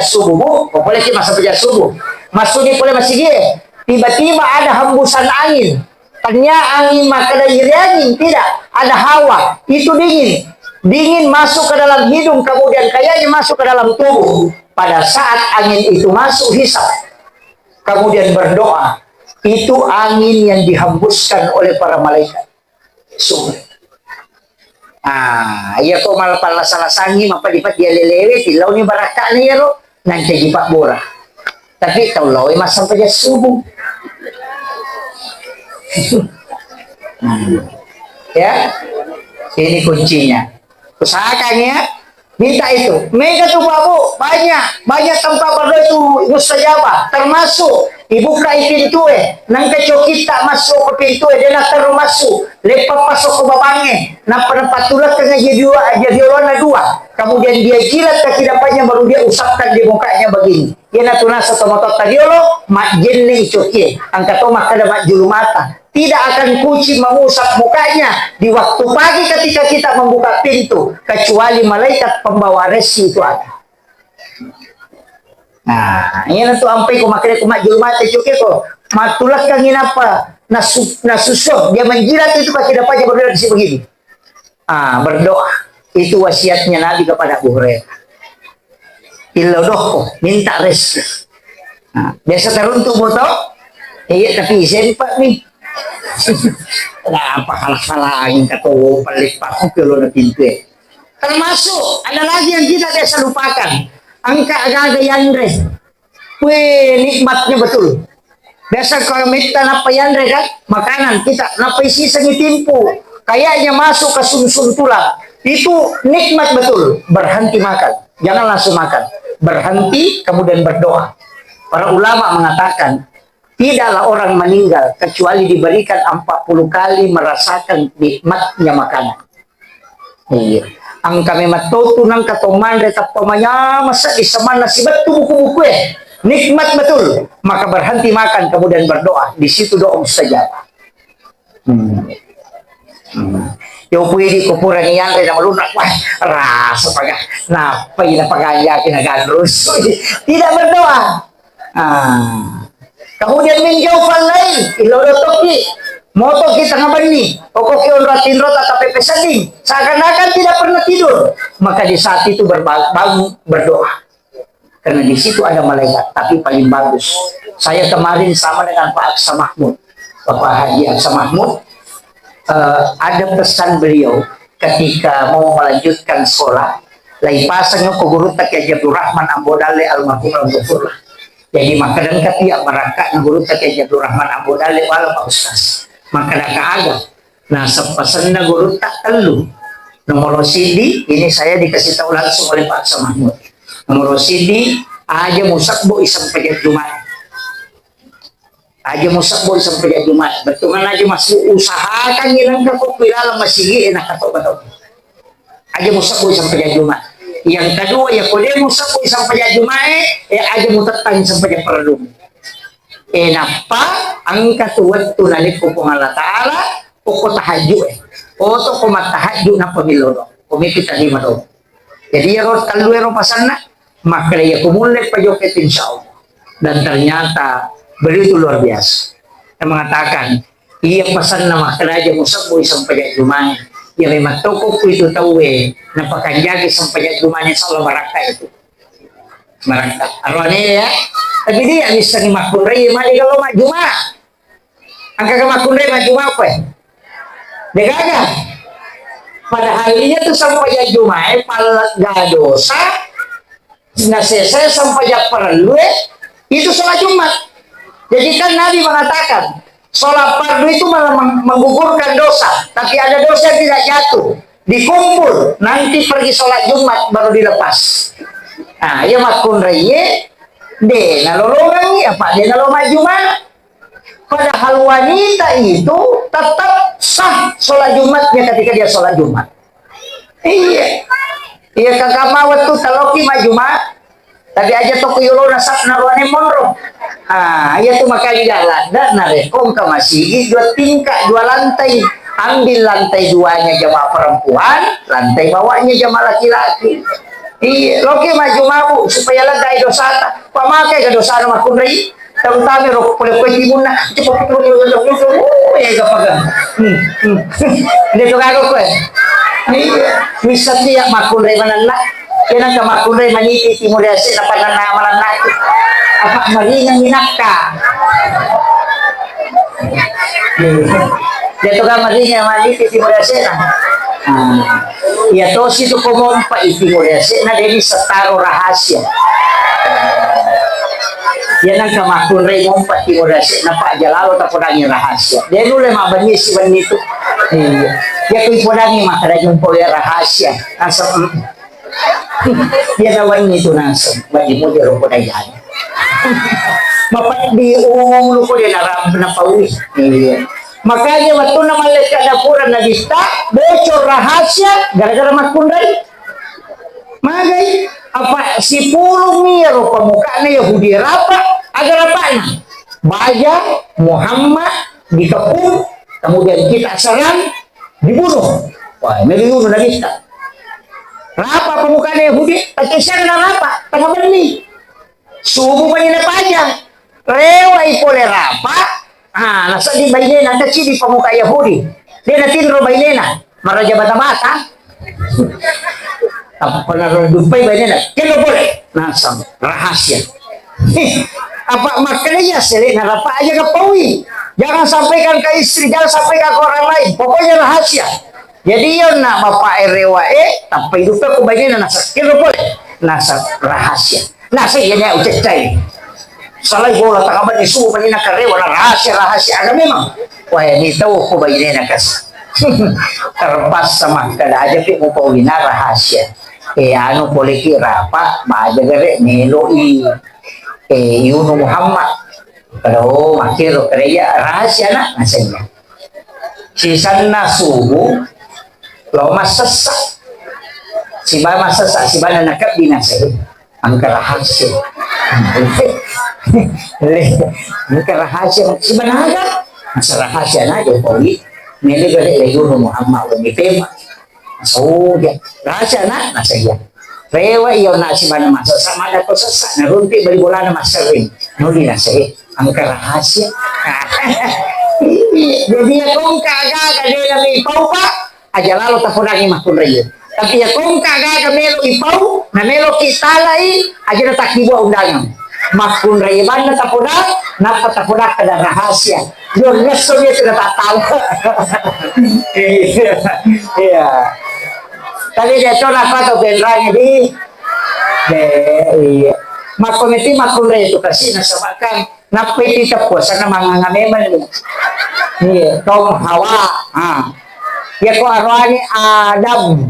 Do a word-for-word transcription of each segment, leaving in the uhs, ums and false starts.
subuh, Bu. Pole ki massempajang subuh. Massuni pole masigie. Tiba-tiba ada hembusan angin. Tania angin makkeda iri angin, tidak. Ada hawa. Itu dingin. Dingin masuk ke dalam hidung, kemudian kayaknya masuk ke dalam tubuh. Pada saat angin itu masuk, hisap. Kemudian berdoa. Itu angin yang dihembuskan oleh para malaikat. Subuh. Ah, iya ko malpallasa-lasangi, mappaddi-paddi alelewe, tillauni barakka'na iyaro, nancaji pabbura. Tapi tau laoe massempajang subuh. Hmm. Ya, ini kuncinya. Usahakan ya. Minta itu. Mega tu, Pak, Bu. Banyak. Banyak tempat berdoa itu mustajabah. Termasuk dibuka pintu e. Nangka cokitta masuk ke pintu e. Dia nak terus masuk. Lepas pasok ke babange. Napa, napa tulak ke ngaji dua. Jadi orang dua. Kemudian dia jilat kaki depannya, baru dia usapkan di mukanya begini. Iyanatu naseng tomatoatta riolo, majjenne cokie. Engka to makkeda majjulu mata. Tidak akan kucing mengusap mukanya di waktu pagi ketika kita membuka pintu, kecuali malaikat pembawa resi itu ada. Nah, iyanatu ampai ko makkeda ko majjulu mata cokie ko. Matulakkangi napa? Nasu-, nasusso. Dia menjilat itu kaki depannya, baru dia begini. Ah, berdoa. Itu wasiatnya Nabi kepada Abu Hurairah. Illau dokko, minta rezeki. Nah, biasa teruntuk moto? Iya, tapi sempat nih. Nah, apa kalah-kalah angin kata, oh, paling paku ke lo pintu ya. Termasuk, ada lagi yang kita biasa lupakan. Engka aga-aga yanre. Wih, nikmatnya betul. Biasa kalau metta nappa yanre kan, makanan kita nappa isi sengi timpu, kayaknya masuk ke sumsum tulang. Itu nikmat betul. Berhenti makan. Jangan langsung makan. Berhenti, kemudian berdoa. Para ulama mengatakan, tidaklah orang meninggal kecuali diberikan empat puluh kali merasakan nikmatnya makanan. Iya. Engka memang totu nangka to manre tappa manyameng seddi samanna sibettu buku-buku e. Nikmat betul. Maka berhenti makan, kemudian berdoa. Di situ doa mustajab. Hmm. Hmm. Yo pui di kuburan yang ada nama lunak, wah, rasa paga. Napa ini paga yakin agak terus? Tidak berdoa. Ah. Kemudian min jaufal lail, illau dokkoki. Motoki tengah benni, pokokki onrong tinro tatape pesedding. Seakan-akan tidak pernah tidur. Maka di saat itu berba-, bangun berdoa. Karena di situ ada malaikat, tapi paling bagus. Saya kemarin sama dengan Pak Aksa Mahmud. Bapak Haji Aksa Mahmud, eh, ada pesan beliau ketika mau melanjutkan sekolah, lai pasang ko gurutta Kiai Haji Abdul Rahman Ambo Dalle almarhum, almarhum. Jadi, makkeda engka pia barakka na gurutta Kiai Haji Abdul Rahman Ambo Dalle wala Pak Ustaz. Makkeda ka aga? Naseng pasenna gurutta tellu. Nomoro siddi, ini saya dikasih tahu langsung oleh Pak Aksa Mahmud. Nomoro siddi, aja musabbo isempajang Jumat. Aja musabbo isempajang Jumat. Bettuanna aja mas-, usahakan ilengka ko ilalang masigi, enak atau betul. Aja musabbo isempajang Jumat. Yang kedua, ya ko de musabbo isempajang Jumat, eh, eh, aja mutettang isempajang parellung. Eh, nappa engka tu wettu nalekko Puang Allah Taala, okko tahajud, eh. Oto ko mattahajud nappa millo do. Ko meki tarima do. Jadi, iyaro tellu ero pasanna, makkeda iya ko mulle pajokke tu, insya Allah. Dan ternyata beliau itu luar biasa. Dia mengatakan, iya pasanna makkeda aja musabbo isempajang Jumat. Ya memang toko ku itu tauwe, napakanjaki sempajang Jumat, insya Allah barakka itu. Barakka. Arwane ya. Tapi dia bisa ni makkunrai mali kalau mak Jumat. Engka ga makkunrai majjuma koe? Degaga. Padahal iya tu sempajang Jumae pallegga dosa, nasesa sempajang parellue, itu sholat Jumat. Jadi kan Nabi mengatakan, sholat fardu itu malah meng-, menggugurkan dosa, tapi ada dosa yang tidak jatuh, dikumpul, nanti pergi sholat Jumat baru dilepas. Nah, iya makkunrai, de nalolongangi, apa de nalo majjuma. Padahal wanita itu tetap sah sholat Jumatnya ketika dia sholat Jumat. Iya. Iya, kakak mawat tuh teloki maju mak. Tapi aja toko yolo nasab naruane monro. Ah, iya tuh makanya jalan. Dan narekong ke masigi dua tingkat, dua lantai. Ambil lantai duanya jamaah perempuan, lantai bawahnya jamaah laki-laki. Iya, loki maju mabu supaya lega dosata. Pamakai ke dosana makkunrai. Terutama ro pole koe timunna, cepat turun, oh, ya, gapaga. Hmm, hmm. Dia tu kagak koe. Iya, bisa dia makkunrai manenna. Kena ke makkunrai maniti timur ya sih, apa nana malam nanti. Apa maringan minakka. Iya. Iya to kan, maringa mani iti timur yase'na. Nah, iya tosi tu ko mompa iti timur yase'na, de' ni settaro rahasia. Iya nangka makkunrai mompa timur yase'na, Pak, aja lalo tapodangi rahasia. De' nulle mabbenni sibenni tu. Iya. Iya kui podangi makkeda jumpa ya rahasia. Asal, mm. Iya na wenni tu naseng, wenni mujaro ko dayana. Mapeddi ulu ko de' naram-, napaui. Iya. Makanya wettunna malekka dapura Nabitta, bocor rahasia gara-gara makkunrai. Magai, apa sipulung iyaro pamukana Yahudi rapa, aga rapana? Baja, Muhammad, dikepung, kemudian kita serang, dibunuh. Wah, melo dibunuh Nabitta. Rapa pamukana Yahudi, paccessana rapa, tengah benni. Subuh mani napaja. Rewai pole rapa, ah, naseddi bainena, kecidi pemuka Yahudi. De' natinro bainena, maraja bata-bata. Apa pernah dumpai bainena? Kelo boleh. Nasang rahasia. Eh, apa makanya sele narapa aja ke paui. Jangan sampaikan ke istri, jangan sampaikan ke orang lain. Pokoknya rahasia. Jadi, iya na bapak erewa e, tappa hidup ke bainena nasang. Kelo boleh. Nasang rahasia. Nasang iya nya ucecai. Salai bola tangabani suhu bainena karewa na rahasia, rahasia aga memang. Wah, ini tahu ko bainena kas. Terpaksa makkeda aja pi mupauina rahasia. Eh, anu poleki rapa, baja gare meloi. Eh, Yunu Muhammad. Kalau makkiro kerja rahasia na, nasengnya. Sisanna subuh, lo massessa. Siba massessa, sibana nakebbi naseng. Engka rahasia. Le, engka rahasia. Sibana aga? Masa rahasia na, Jokowi. Mele gare le Yunu Muhammad, lo mitema. Soja. Raja na, naseng iya. Rewa iya na sibana massessa, mada ko sessa, narunti bali bolana masserring. Nuli naseng, engka rahasia. Jadi ya kongka aga, kade na mi pau, Pak. Aja lalo tapodangi makkunrai. Tapi ya kongka aga, aga melo ipau, na melo ki talai, aja na takkibua undangan. Makkunrai banna tapodang, nappa tapodang kada rahasia. Yo, ngesso dia sudah tak tahu. Iya. Iya. Tapi dia tu apa tu penrang di. Eh, iya. Makko meti makkunrai tu kasih nasabakang. Nappa itu teppuasanna manganga memang ni. Iya, kaum Hawa. Ah. Ya ko arwani Adam.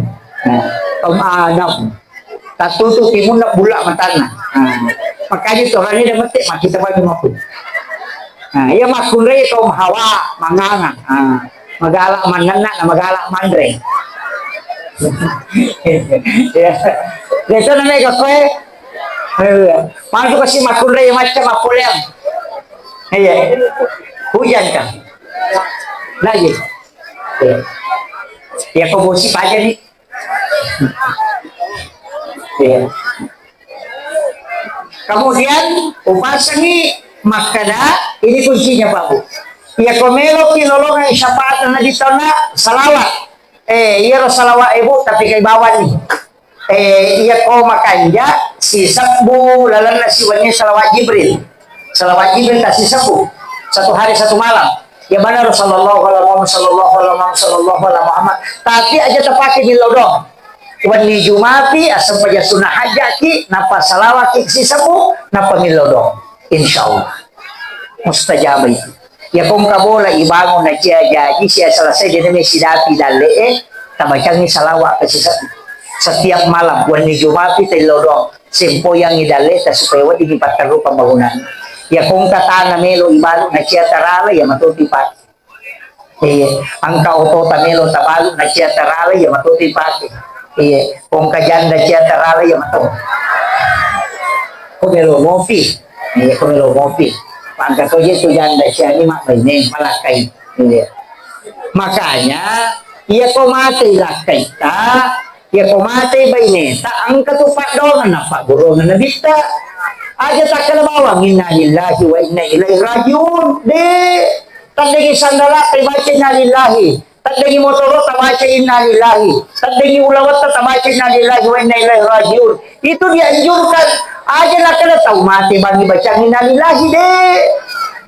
Nah, kaum Adam. Tatutu timunna bulla matanna. Ah. Makanya tu orang ini dah mati, mati terbagi mapun. Nah, iya makkunrai kaum Hawa, manganga. Ah. Magala manenna, na magala manre. Ya. Itu namanya koe. Iya. Masuk ke si makkunrai macam apa yang. Iya. Hujan kan? Lagi. Iya. Ya, kau bosi aja nih. Iya. Kemudian, upasangi makkeda, ini kuncinya, Pak, Bu. Iya, ko meloki lolongang syafaat Nabi tona salawat. Eh, iya ro salawat, Ibu, tapi kai bawani. Eh, iya ko makanja, sisebbu lalenna siwenni salawat Jibril. Salawat Jibril ta sisebbu. Satu hari satu malam. Ya benar, sallallahu ala Muhammad, sallallahu ala Muhammad, sallallahu ala Muhammad. Tapi aja tapake millau doang. Wenni Jumapi, asempajang sunnah hajjaki, nappa salawaki sisebbu, nappa millau doang. Insya Allah. Mustajab itu. Ya kongka bola ibangun na cia jaji sia selesai jadi mesi dapi dalle e, tabacangi salawat ke sisebbu. Setiap malam, wenni Jumapi, tellau doang. Sempoyangi dalleta supaya weddingngi patterru pembangunan. Iya, ko engka tana melo ibalu na cia tarala, iya matoti pake. Iya, engka otota melo tabalu na cia tarala, iya matoti pake. Iya, ko engka janda cia tarala, iya mato. Ko melo mopi. Iya, ko melo mopi. Pangka toje tu janda cia ni mak baine malakkai. Iya. Makanya, iya ko mate lakkaita, Iya ko matei baineta, engka tu paddoangeng nappagguruangeng nabitta. Aja takkala bawang, "Innalillahi wa inna ilaihi rajiun." De, taddengi sandala tabaca innalillahi. Taddengi motoro tabaca innalillahi. Taddengi ulawetta tabaca innalillahi wa inna ilaihi rajiun. Itu dianjurkan. Aja nakkala tau mate bangi bacang innalillahi, de.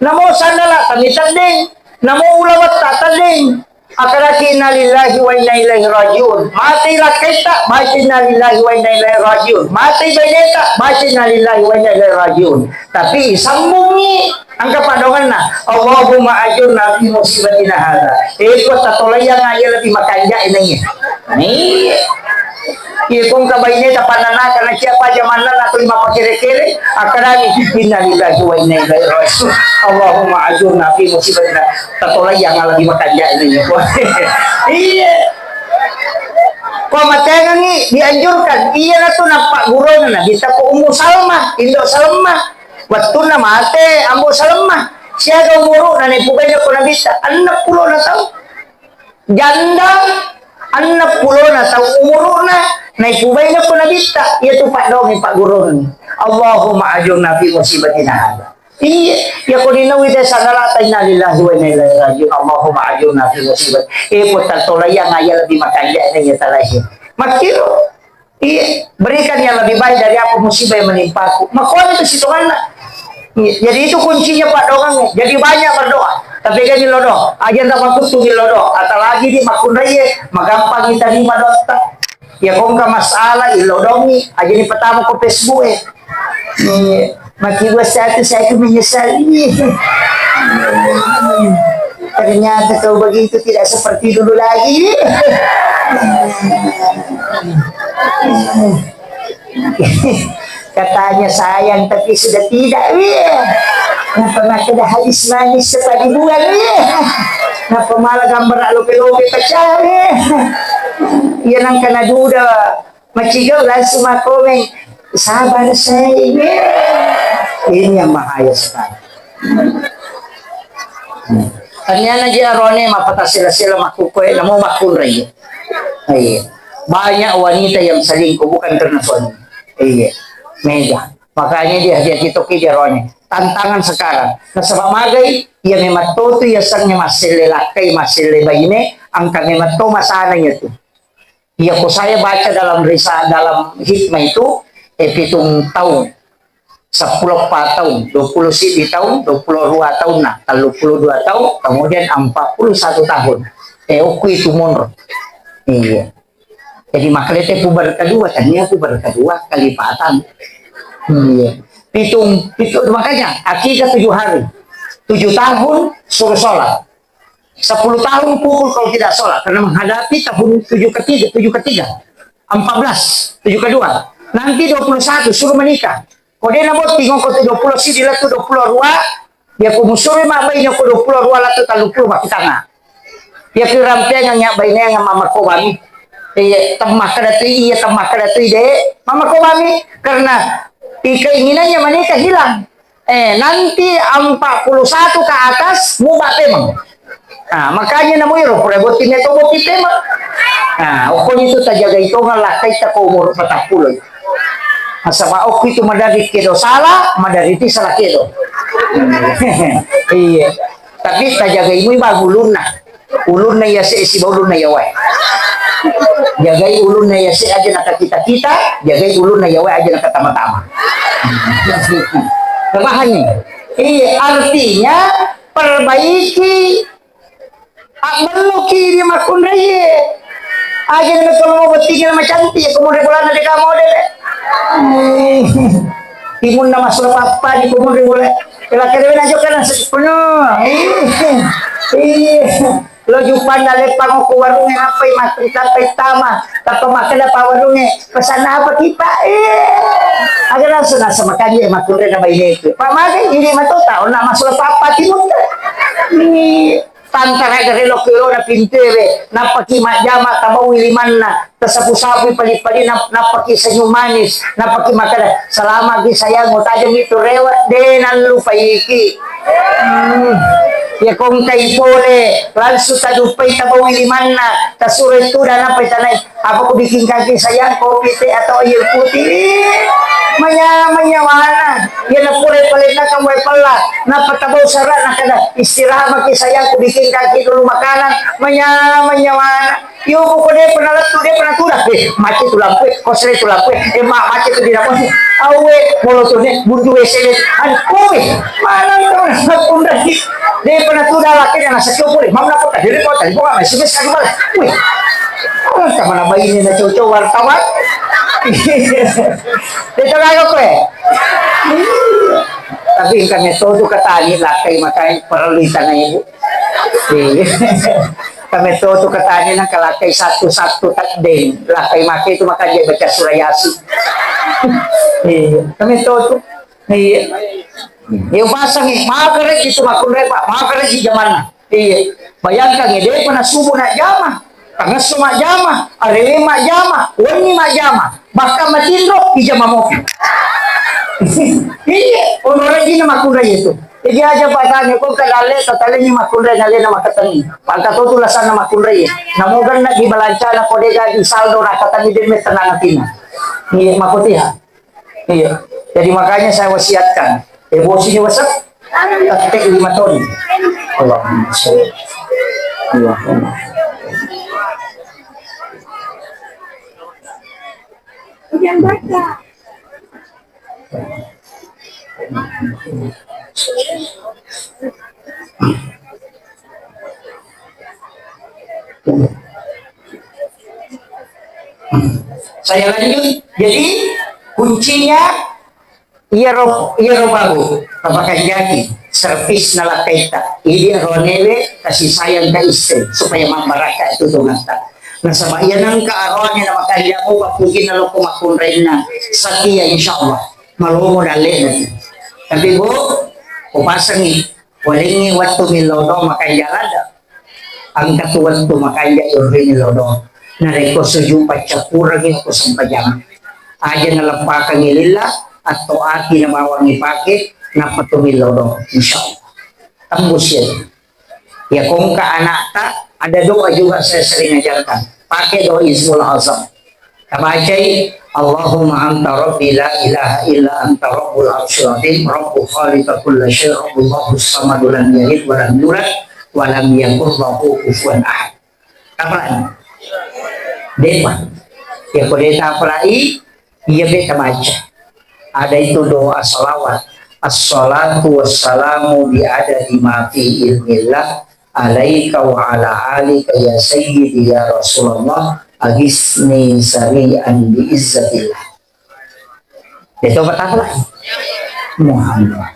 Namo sandala tami teddeng. Namo ulawetta teddeng. Akadaki innalillahi wa inna ilaihi rajiun. Matei lakkaitta, baca innalillahi wa inna ilaihi rajiun. Matei baineta, baca innalillahi wa inna ilaihi rajiun. Tapi isambungi engka paddoangenna, "Allahumma ajurna fi musibatina hadza." Eh, ko tatolaiang aja lebih makanjak ini. Nih. Iya, ko engka baineta pannanaka na siapa jamanna na tuli mappakere-kere, akadani, "Innalillahi wa inna ilaihi rajiun. Allahumma ajurna fi musibatina." Tatolaiang lebih makanjak ini. Iya. Ko matengengi dianjurkan, iya natu nappagguruangeng nabitta ko Ummu Salmah, Indo Salmah. Wettunna mate Ambo Salmah, siaga umuru'na naipubaina ko nabitta? Enneng pulona taung. Janda enneng pulona taung umuru'na naipubaina ko nabitta, iyatu paddoangi pagguruangeng. Allahumma ajurna fi musibatina hadza. Iya, iya ko dinau ita sangalata innalillahi wa inna ilaihi rajiun. Allahumma ajurna fi musibati. Eh, puttana tolaiang aja lebih makanjak na iya talaihe. Makkiro. Iya, berikan yang lebih baik dari apa musibah yang menimpaku. Makkuani tu sitonganna. Iya, jadi itu kuncinya paddoangeng. Jadi banyak berdoa. Tapi kan lo do, aja ndak makuttu lo do. Apalagi di makkunraie, magampang kita terima doatta. Ya ko engka masalah, ilodongi, aja ni pertama ko Facebook e. Iya, maki dua satu, saya itu menyesal. Ternyata kau begitu tidak seperti dulu lagi. Katanya sayang, tapi sudah tidak, weh. Napa makkeda hadis manis sepadi buah, weh. Napa malah gambar lope-lope pecah, weh. Iya, nangka naduda, macigau langsung makkomeng, "Sabar, sayang, weh." Ini yang bahaya sekali. Taniana ji arone mappatasela-sela makkukkoe, namo makkunrai. Iya. Banyak wanita yang selingkuh bukan karena suami. Iya. Mega. Makanya dia, dia kitoki dia rone. Tantangan sekarang. Nasaba magai, iya memang totu iya sangnge masselle lakkai, masselle baine, angka memang to masana iya tu. Iya ko saya baca dalam risa-, dalam hikmah itu, eh, pitung tahun. Seppulo empat tahun, dua puluh siddi tahun, dua puluh dua tahun, nah, tellu puluh dua tahun, kemudian empat puluh satu tahun. Eh, okku itu monro. Iya. Jadi makanya teh puber kedua, tania puber kedua, kelipatan. Hmm, iya. Pitung, pitung, makanya akikah tujuh hari. Tujuh tahun suruh sholat. Sepuluh tahun pukul kalau tidak sholat, karena menghadapi tahun tujuh ketiga, tujuh ketiga, empat belas, tujuh kedua. Nanti dua puluh satu suruh menikah. Kode nabotting ko tu dua puluh siddi latu dua puluh dua, dia kumusuri mabbaine ko dua puluh dua latu tellu puluh makkutana. Iya, kirampeang nya bainenga mama ko bami. Iya, temmakkeda tu iya, temmakkeda tu de. Mama ko bami, karena i-, keinginannya menikah hilang. Eh, nanti empat puluh satu ke atas, muba pemeng. Nah, makanya namu iro, pura botting itu botting pemeng. Nah, okko itu tajagai tonga lakkai ta ko umur empat puluh. Nasaba okko itu madari kedo salah, madari ti salah kedo. Iya. Tapi tajagai mui bang ulunna. Ulunna iya se siba ulunna iya wae. Jagai ulunna iya se aja naka kita-kita, jagai ulunna iya wae aja naka tama-tama. Paham nih? Iya, artinya perbaiki Abbelloki di makkunraie. Aja na kalau mau botting na macantik, ko model bolana deka model. Timunna masuk apa di ko model bola. Kira-kira na jokana sepenuh. Iya. Lo jupanna leppang ko warungnge, nappai makkeda, tappa tama, tappa makkeda pa warungnge, "Pesan apa ki, Pak?" Eh, aga langsung naseng makanjak makkunrai na baineku. Pak, magai ini matota, onna masuk apa timunna. Tantara gare lokko irona pintuewe, nappaki majjama, tabaui limanna, tasapu-sapui pali-palina, nappaki senyum manis, nappaki makkeda, "Selamat ki sayang, utajeng itu rewe, de nallupaiki." Hmm. Iya ko engkai pole, langsung taduppai, tabaui limanna, tasuroi tudang, nappai tanai. Apa ku bikin kaki sayang, kopi, teh, atau air putih? Manya-, manyawana. Iya na pole palenna kamu pella. Napa tabau syarat, nakada, "Istirahat maki sayang, ku bikin kaki dulu makanan." Manya-, manyawana. Yo, poko de pernah lettu, de pernah tuda. Eh, mati tu lampu, eh, kosre tu lampu, eh, ma-, mati tu di lampu. Awe, molo tu ne, buntu W C de. An, kowe, mana tu lampu lagi? De pernah tuda laki dan nasa kau boleh. Mau apa? Jadi kau tadi kau masih bisa kembali. Wih, orang sama nama ini na cocok wartawan. Itu kagak kowe. Tapi engka metto tu katani lakkai makai perlu ditanya ibu. Iya. Kametto tu katanya nang kalakai satu-satu takdeng. Lakkai make tu maka dia baca surah Yasin. Iya. Kametto tu. Iya. Iya, pasang ni. Magerek itu makunrai, Pak. Magerek di zamanna. Iya. Bayangkan ya, dia pernah subuh nak jama. Tangesso majjama, arewe majjama, wenni majjama, bahkan matinro ijama mopi. Iya, ono rajinna makkunrai itu. Jadi aja patanya, kok kadalle, tatalengi makkunrai, nalena makatengi. Pangka to tulasanna makkunrai. Namo genna di balancana, kodega di saldo, nakatengi demme tenang atina. Iya, makotiha. Iya. Jadi makanya saya wasiatkan, eh, bosini wasiat, tettek lima ton. Allahumma sholli. Allahumma. Saya lanjut. Jadi, kuncinya, iyaro, iyaro babu, papakanjaki, servis nalakkaita, idi aroanewe, kasih sayang ka istri, supaya mabbarakka tutungetta. Nasaba iya nengka aroane na makanja mu, pappuginna lokko makkunrainna, satia, insyaallah, malomo dallena. Tapi, Bu, upasengi, Walengngi wettu millau doang makanja ladde. Engka tu wettu makanja yollingi millau doang. Narekko suju paccappurengngi ko sempajang. Aja naleppakengngi lilla, atto ati nabawangngi pake, nappa tu millau doang. Insyaallah. Tembus ya. Ya kongka anakta, ada doa juga saya sering ajarkan. Pakai doa Ismul Azam. Tabacai, "Allahumma anta rabbi la ilaha illa anta rabbul arsyil azim, rabbu khaliqa kulla syai, rabbul lahus samadu lam yalid wa lam yulad, wa lam yakul lahu kufuwan ahad." Tapalai. Depa. Ya, ko de tapalai, iya be tabaca. Ada itu doa salawat. Assalatu wassalamu bi adadi ma fi ilmillah. Alaika wa ala alika ya sayyidi ya Rasulullah, agisni sari'an bi izzatillah. Itu apa? Muhammad.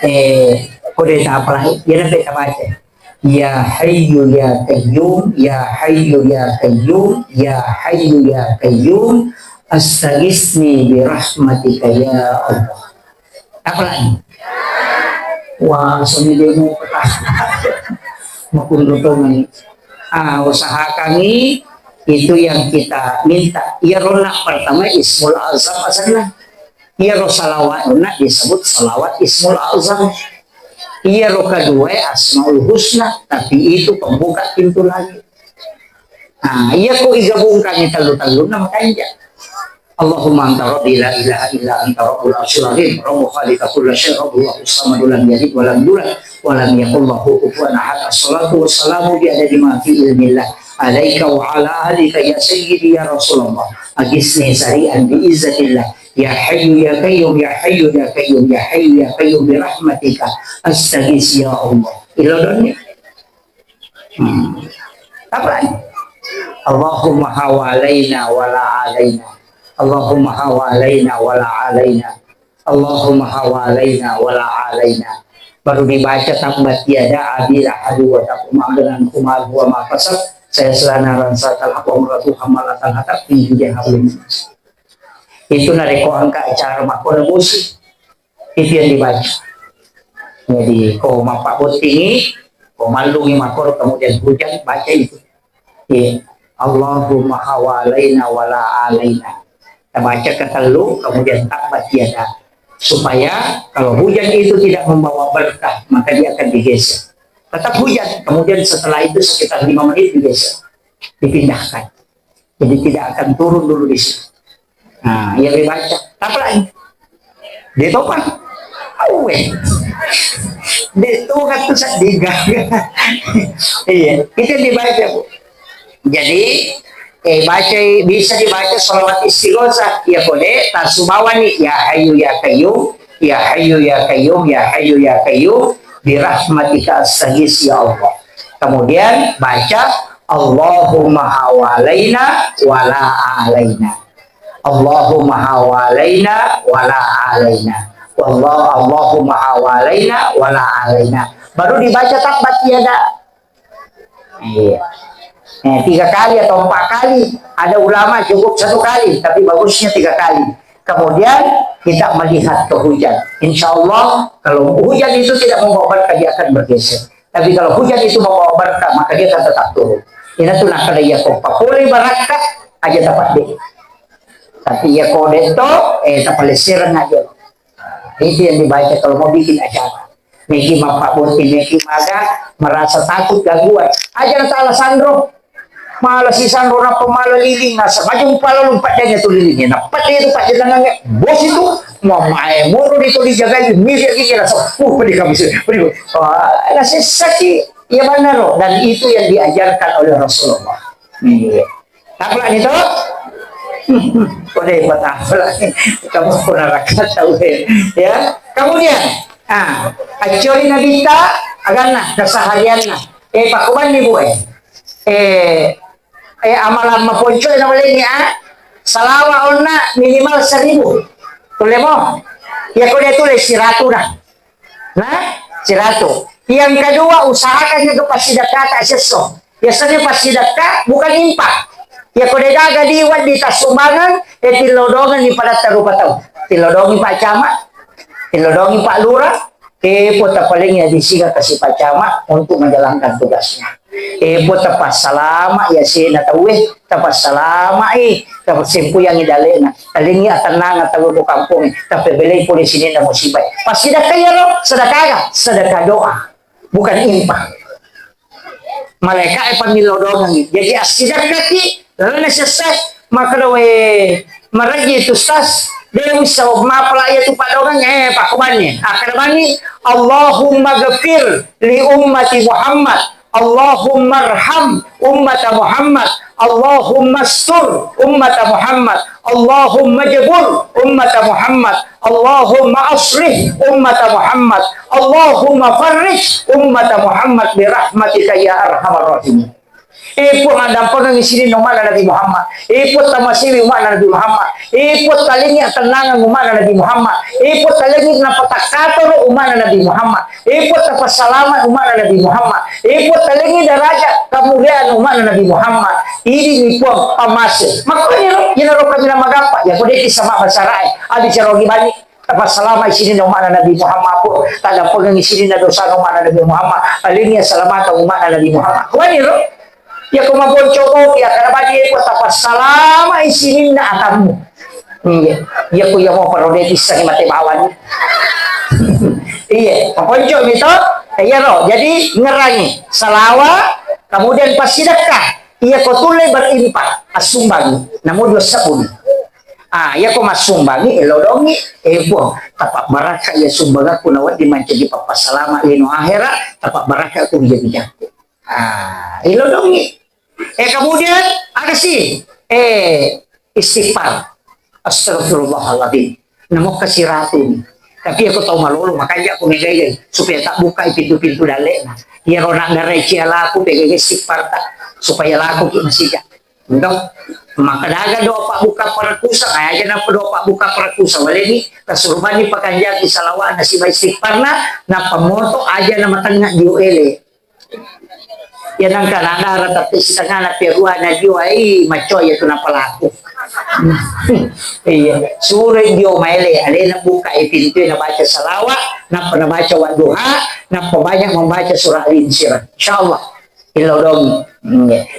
Eh, kode apa? Ya, nanti kita baca. Ya Hayyu ya Qayyum, ya Hayyu ya Qayyum, ya Hayyu ya Qayyum, astagisni bi rahmatika ya Allah. Apa lagi? Wah, seni demo. Makundutungan. Ah, usahakan itu yang kita minta. Iya, rona pertama Ismul Azam asalnya. Iya, ro salawat rona disebut salawat Ismul Azam. Iya, ro kedua Asmaul Husna, tapi itu pembuka pintu langit. Nah, iya ko igabungkan yang tellu-tellu, nama kanja. Allahumma anta rabbi la ilaha illa anta rabbul arsyil azim, rabbu khaliqa kulla syai, rabbu Allahu samadu lam yalid wa lam yulad wa lam yakul lahu kufuwan ahad. Assalatu wassalamu bi adadi ma fi ilmillah alaika wa ala alika ya sayyidi ya Rasulullah. Agisni sari'an bi izzatillah. Ya hayyu ya qayyum, ya hayyu ya qayyum, ya hayyu ya qayyum bi rahmatika astaghis ya Allah. Ilo doni. Hmm. Apa lagi? Allahumma hawalaina wala alaina. Allahumma hawalaina wala alaina. Allahumma hawalaina wala alaina. Baru dibaca tabbat yada abi lahab wa tab, ma aghna anhu maluhu wa ma kasab, sayasla naran zatal lahab wa imra'atuhu hammalatal hatab fi jidiha hablum. Itu narekko engka acara makkoro bosi. Itu yang dibaca. Jadi, ko mappabottingi, ko mallungi makkoro, kemudian hujan, baca itu. Iya. Allahumma hawalaina wala alaina. Kita baca ketellu, kemudian tabbat yada. Supaya kalau hujan itu tidak membawa berkah, maka dia akan digeser. Tetap hujan, kemudian setelah itu sekitar lima menit digeser, dipindahkan. Jadi tidak akan turun dulu di situ. Nah, iya dibaca. Apa lagi? Dia topan. Awe. Dia topan tuh sedih. Iya, itu yang dibaca, Bu. Jadi, eh, baca, bisa dibaca sholawat istighosah. Ya, kode, tasubawani. Ya Hayyu Ya Qayyum. Ya Hayyu Ya Qayyum. Ya Hayyu Ya Qayyum. Birahmatika astaghits, ya Allah. Kemudian baca, Allahumma hawalaina wala alaina. Allahumma hawalaina wala alaina. Wallah, Allahumma hawalaina wala alaina. Baru dibaca tabbat yada. Iya. Eh, tiga kali atau empat kali. Ada ulama cukup satu kali, tapi bagusnya tiga kali. Kemudian kita melihat ke hujan. Insya Allah, kalau hujan itu tidak membawa berkah, dia akan bergeser. Tapi kalau hujan itu membawa berkah, maka dia akan tetap turun. Ina tu nakala iya ko papole barakka, aja tapadde. Tapi iya ko detto, eh, tapalessereng aja. Itu yang dibaca kalau mau bikin acara. Meki mappabbotting, meki maga, merasa takut gangguan. Aja na tala sanro. Mala si sanro nappa mala liling, nasa maju pala lumpat danya tu liling. Nappa dia tu pajennangannya. Bos itu, mau main moro itu dijagai, misi lagi rasa. Uh, pedih kami sih, pedih. Wah, nasi sakit. Iya benar loh. Dan itu yang diajarkan oleh Rasulullah. Iya. Apa lagi tu? Udah hebat apa lagi? Kamu pernah rakyat tahu ya? Ya. Kemudian, ah, acori Nabi ta, aganna keseharianna. Eh, pakubanni bu eh. Eh, eh, amalan maponco na malengi ah. Salawa onna minimal seribu. Kulle mo? Ya kau dia tulis siratu dah. Nah, siratu. Yang kedua, usahakan juga pasti dekat sesso. Biasanya pasti dekat bukan impak. Ya kau degaga di waddi tasumbangan, eh, tilodongan di pada tarupa tau. Tilodongi Pak Camat, tilodongi Pak Lurah, eh, po tapaling ya di sini kasih Pak Camat untuk menjalankan tugasnya. Eh, buat tapassalama ya sena tauwe, tapassalama'i, tapasempuyangi dalena, talengi atennanga tauwe ko kampongnge, tapebelei pole sininna musibae. Passidakka iyaro, sedekah aga? Sedekah doa, bukan infak. Malaika'e pammillau doangengngi. Jadi assidakkaki, lalenna sessa, makkeda, "We, marejji tu, Ustaz, de wisseng mapala iya tu paddoangeng, eh, pakkobanni." Akkeda mani, "Allahumma ghfir li ummati Muhammad." Allahummarham ummata Muhammad, Allahummastur ummata Muhammad, Allahumma jbur ummata Muhammad, Allahumma aslih ummata Muhammad, Allahumma farrij ummata Muhammad birahmatika ya arhamar rahimin. Eh, Puang, addampengengngi sininna umma'na Nabi Muhammad. Eh, Puang, tamasiwi umma'na Nabi Muhammad. Eh, Puang, talengi atennangeng umma'na Nabi Muhammad. Eh, Puang, talengi napatakkatoro umma'na Nabi Muhammad. Eh, Puang, tapassalama umma'na Nabi Muhammad. Eh, Puang, talengi daraja kamuriaan umma'na Nabi Muhammad. Idini Puang, pammase. Makkoniro, iyanaro kaminang magampa. Ya, kode kisama basarae. Abi cerogi bani. Tapassalamai sininna umma'na Nabi Muhammad, Puang. Taddampengengngi sininna dosana umma'na Nabi Muhammad. Alengi assalamata umma'na Nabi Muhammad. Kuaniro? Iya ko maponco kopi, akkeda bani, Puang, tapassalamai sininna atammu. Iya. Iya ko iya mau parode pissangi mate bawang. Iya, maponco mi to. Iyaro, jadi ngerangi salawa, kemudian passidekka. Iya ko tulle berinfak, assumbangi. Namo dua sebbu. Ah, iya ko massumbangi, elodongi, eh, Puang, tapabbarakka iya sumbangakku nawedding mancaji pappassalama lino ahera, tapabbarakka tu ri jaji jakku. Ah, elodongi. Eh, kemudian, aga si? Eh, istighfar. Astagfirullahaladzim. Namokka siratu. Tapi aku tau malolo, makanya aku megai, supaya tak buka pintu-pintu dalekna. Iya rona garai cia laku, pegai istighfar tak, supaya laku ki masija. Entah, maka daga doa pabbuka parakusa, aja napa doa pabbuka parakusa, waleni, kasurubani pakanjaki salawana siba istighfarna, napa moto aja nama tengah dio ele. Ya nangka nadara tapi setengah na perua na dio ai, maco ya tu napa laku. Iya, suro dio maele, alena buka e pintu na baca salawa, napa na baca wadduha, napa banyak membaca surah Al-Insyirah. Insyaallah. Ilodong.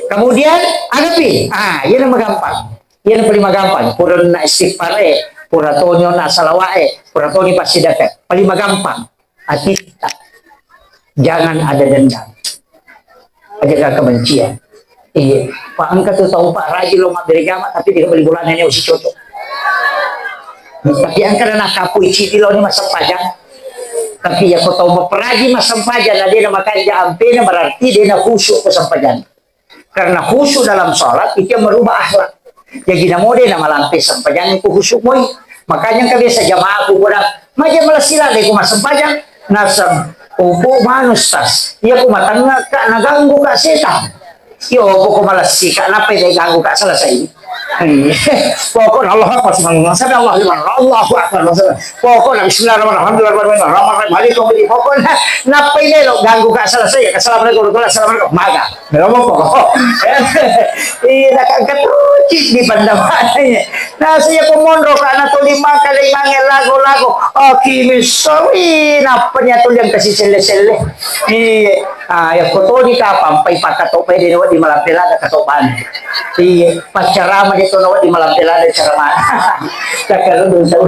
Kemudian, agapi. Ah, iya nama gampang. Iya, paling magampang, puronna istighfar, eh, Pura toni onna salawa'e, pura toni passidakka. Paling magampang, atitta. Jangan ada dendam. Jaga kebencian. Iya, Pak, engka tu tau, Pak, rajin lo mabbere jama, tapi dia beli bulan ini usi cocok. Tapi engka na nakapui cili lo ni massempajang. Tapi ya ko tau maperaji massempajang, na dia na makanja ampena, berarti dia na khusyuk ko sempajang. Karena khusyuk dalam sholat itu yang merubah akhlak. Jadi namo de na malampe sempajang ko khusyuk moi. Makanya engka biasa jamaah ku bilang, maja malessi laleng ko massempajang, nasab opo manus tas. Iya ko matengnga ka naganggu ka setan. Iyo poko malessi ka, nappa de ganggu ka selesai. Iya. Pokoknya Allahu Akbar, subhanallah, sami Allahu liman, Allahu Akbar, pokoknya Bismillahirrahmanirrahim, Alhamdulillahirrahmanirrahim, Rahmanirrahim, Maliki yaumiddin. Pokoknya nappa ini lo ganggu ka selesai, Assalamualaikum warahmatullahi wabarakatuh, maga. Melo moko. Iya, nakangkat ruci di pandamananya. Nah, saya pun monro ka na tuli mangka le mange lago-lago. Aki misawi, nappa nya tuli yang kasih selle-selle. Iya. Ah, ya foto di kapang pai pakatoppa de di malampe lada katoppan. Iya, paccarama de to di malampe lada carama. Cakar dulu tahu.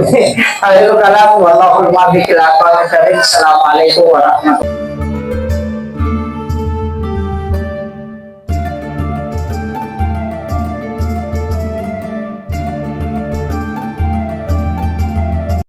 Ayo kalam, wallahul muwaffiq ila aqwamit thariq. Assalamualaikum warahmatullahi